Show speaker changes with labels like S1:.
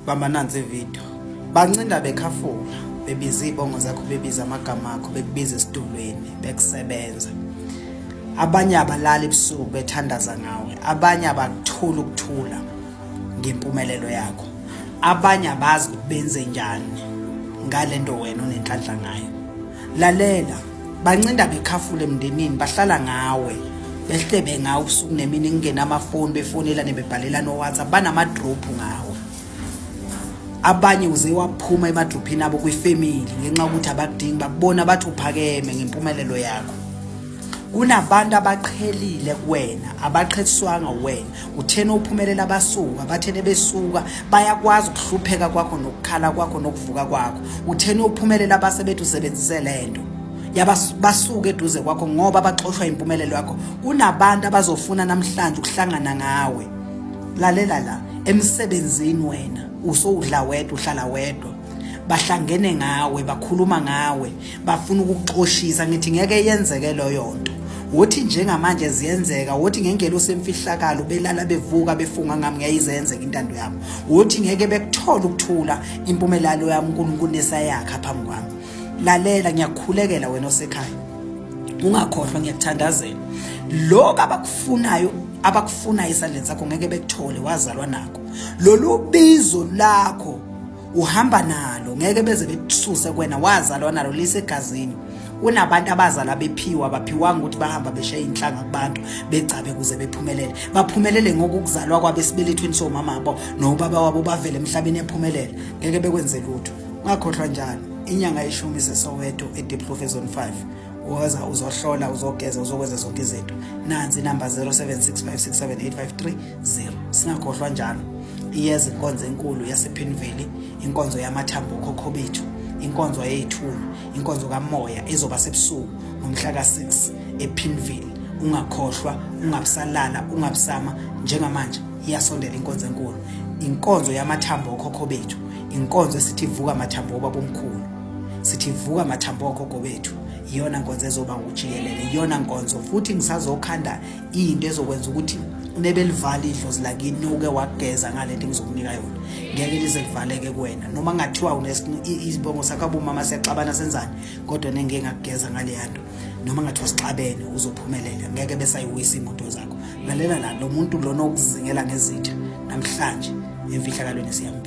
S1: Bamba nansi ivideo. Bancinda bekhafula, bebiza izibongo zakho, bebiza amagama akho, bekubiza esitulweni, bekusebenza. Abanye abalali ebusuku bethandaza ngawe, abanye abakuthula ukuthula ngempumelelo yakho. Abanye abazi ukuthi benze njani ngalento wena onenhlanhla ngayo. Lalela, bancinda bekhafula emndenini, bahlala ngawe behlebe ngawe ubusuku nemini kungena amafoni befonelane bebhalelana oWhatsApp banamadrop ngawe. Abanye uze waphuma emadrophini abo kwifamily ngenxa yokuthi abakudingi, bakubona bathi uphakeme ngempumelelo yakho. Kunabantu abaqhelile kuwena, abaqheliswanga wena. Uthena uphumelela basuka, bathene besuka bayakwazi ukuhlupheka kwakho nokukhala kwakho nokuvuka kwakho. Uthena uphumelela base bethi usebenzise lento. Yabasuka eduze kwakho ngoba baxoshwa impumelelo yakho. Kunabantu abazofuna namhlanje ukuhlangana ngawe. Lalela la, emsebenzini wena usowudla wedwa, uhlala wedwa. Bahlangene ngawe, bakhuluma ngawe, bafuna ukukuxoshisa. Ngithi ngeke yenzeke leyo nto. Wothi njengamanje ziyenzeka, wothi ngengelosi emfihlakalo belala bevuka befunga ngami ngeke izenzeke intando yami. Wothi ngeke bekuthole ukuthula impumelelo yami uNkulunkulu nesayakha phambi kwami. Lalela, ngiyakukhulekela wena osekhaya. Ungakhohlwa, ngiyakuthandazela. Lokho abakufunayo, abakufunayo esandleni sakho ngeke bekuthole, wazalwa nakho. Lolu bizo lakho uhamba nalo, ngeke beze bekususe kuwena, wazalwa nalo, lisegazini. Kunabantu abazalwa bephiwa, baphiwanga ukuthi bahamba beshaye inhlanga kubantu begcabe kuze bephumelele. Baphumelele ngokuzalwa kwabo esibelethweni somama abo nobaba wabo, bavele emhlabeni ephumelele. Ngeke bekwenze lutho. Ungakhohlwa njalo, inyanga yeshumi iseSoweto eDiepkloof Zone 5. Woza uzohlola, uzogeza, uzokwenza zonke izinto. Nansi inamba 0765678530. Singakhohlwa njalo, iyeza inkonzo enkulu yasePinville, inkonzo yamathambo okhokho bethu, inkonzo yey'thunywa, inkonzo kamoya ezoba sebusuku ngomhla ka-6 ePinville. Ungakhohlwa, ungabusalala, ungabusama. Njengamanje iyasondela inkonzo enkulu, inkonzo yamathambo okhokho bethu, inkonzo esithi vuka mathambo obabomkhulu, sithi vuka mathambo okhokho bethu. Iyona nkonzo ezoba ngujikelele, iyona nkonzo futhi ngisazokhanda into ezokwenza ukuthi nebelivala idlozi lakini uke wageza ngalento engizokunika yona, ngeke lize livaleke kuwena noma kungathiwa izibongo sakho abomama siyaxabana senzani, kodwa nengeke ngakugeza ngaleya nto. Noma ngathiwa sixabene uzophumelela, ngeke besayiwisa imoto zakho. Lalela la, lo muntu lona okuzingela ngezitha namhlanje emfihlakalweni siyambheka.